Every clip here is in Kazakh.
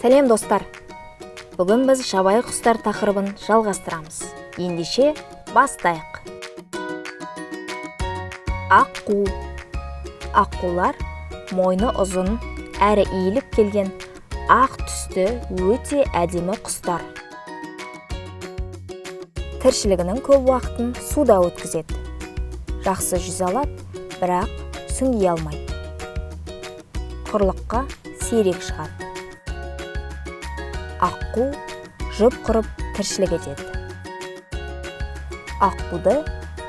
Сәлем, достар! Бүгін біз жабайы құстар тақырыбын жалғастырамыз. Ендеше бастайық. Аққу. Аққулар мойны ұзын, әрі иіліп келген ақ түсті өте әдемі құстар. Тіршілігінің көп уақытын суда өткізеді. Жақсы жүзе алады, бірақ сүңги алмайды. Құрлыққа сирек шығады. Аққу жұп құрып тіршілік етеді. Аққуды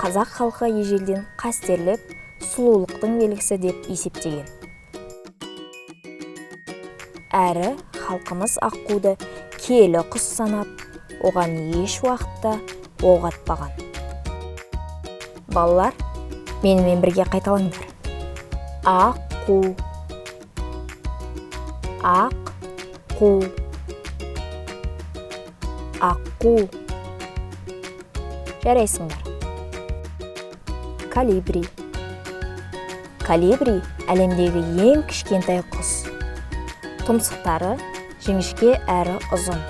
қазақ халқы ежелден қастерлеп, сұлулықтың белгісі деп есептеген. Әрі халқымыз аққуды киелі құс санап, оған еш уақытта оқ атпаған. Балалар, менімен бірге қайталаңдар. Аққу. Аққу. Аққу. Жарайсыңдар. Колибри. Колибри әлемдегі ең кішкентай құс. Тұмсықтары жіңішке әрі ұзын.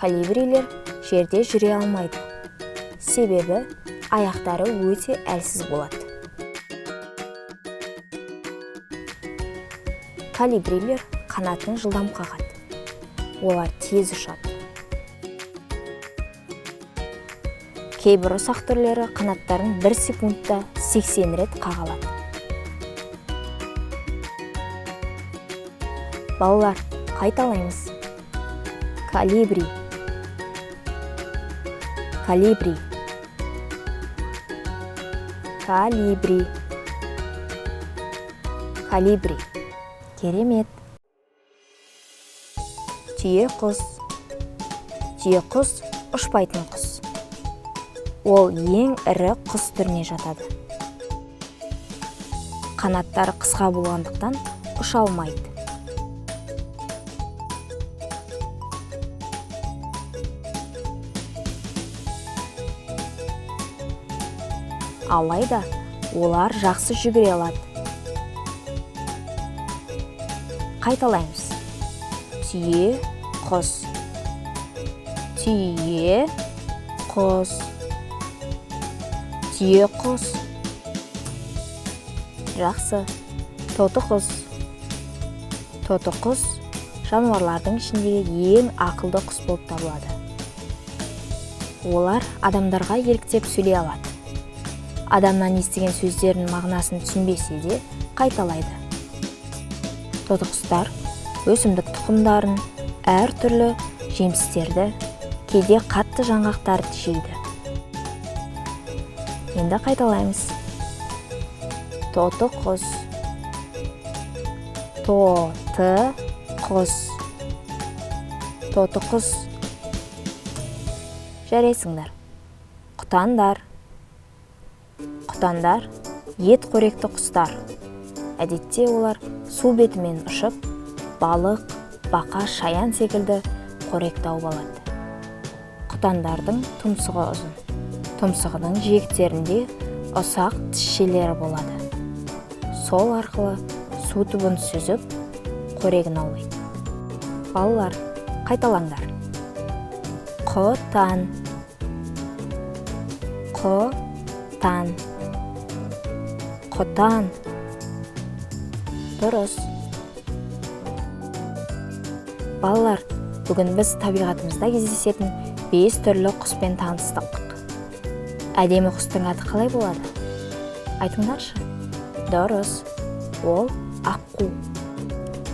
Колибрилер жерде жүре алмайды. Себебі аяқтары өте әлсіз болады. Колибрилер қанатын жылдам қағады. Олар тез ұшады. Кейбір ұсақ түрлері қанаттарын 1 секундта 80 рет қаға алады. Балалар, қайталаймыз. Колибри. Колибри. Колибри. Колибри. Керемет. Түйе құс. Түйе құс ұшпайтын құс. Ол ең ірі құс түріне жатады. Қанаттары қысқа болғандықтан ұша алмайды. Алайда олар жақсы жүгіре алады. Қайталаймыз. Түйе құс. Түйе құс. Түйе құс. Жақсы. Тоты құс. Тоты құс жануарлардың ішіндегі ең ақылды құс болып табылады. Олар адамдарға еліктеп сөйлей алады. Адамнан естіген сөздерінің мағынасын түсінбесе де қайталайды. Тоты құстар өсімдік тұқымдарын, әртүрлі жемістерді, кейде қатты жаңғақтарды жейді. Енді қайталаймыз. Тоты құс. Тоты құс. Тоты құс. Жарайсыңдар. Құтандар. Құтандар ет қоректі құстар. Әдетте олар су бетімен ұшып, балық, бақа, шаян секілді қорек тауып алады. Құтандардың тұмсығы ұзын. Тұмсығының жиектерінде ұсақ тісшелері болады. Сол арқылы су түбін сүзіп, қорегін аулайды. Балалар, қайталаңдар. Құтан. Құтан. Құтан. Дұрыс. Балалар, бүгін біз табиғатымызда кездесетін 5 түрлі құспен таныстық. Әдемі құстың аты қалай болады? Айтыңдаршы. Дұрыс. Ол аққу.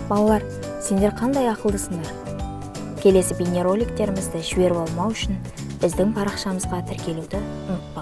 Балалар, сендер қандай ақылдысыңдар? Келесі бейнероликтерімізді жіберіп алмау үшін біздің парақшамызға тіркелуді ұмытпаңдар.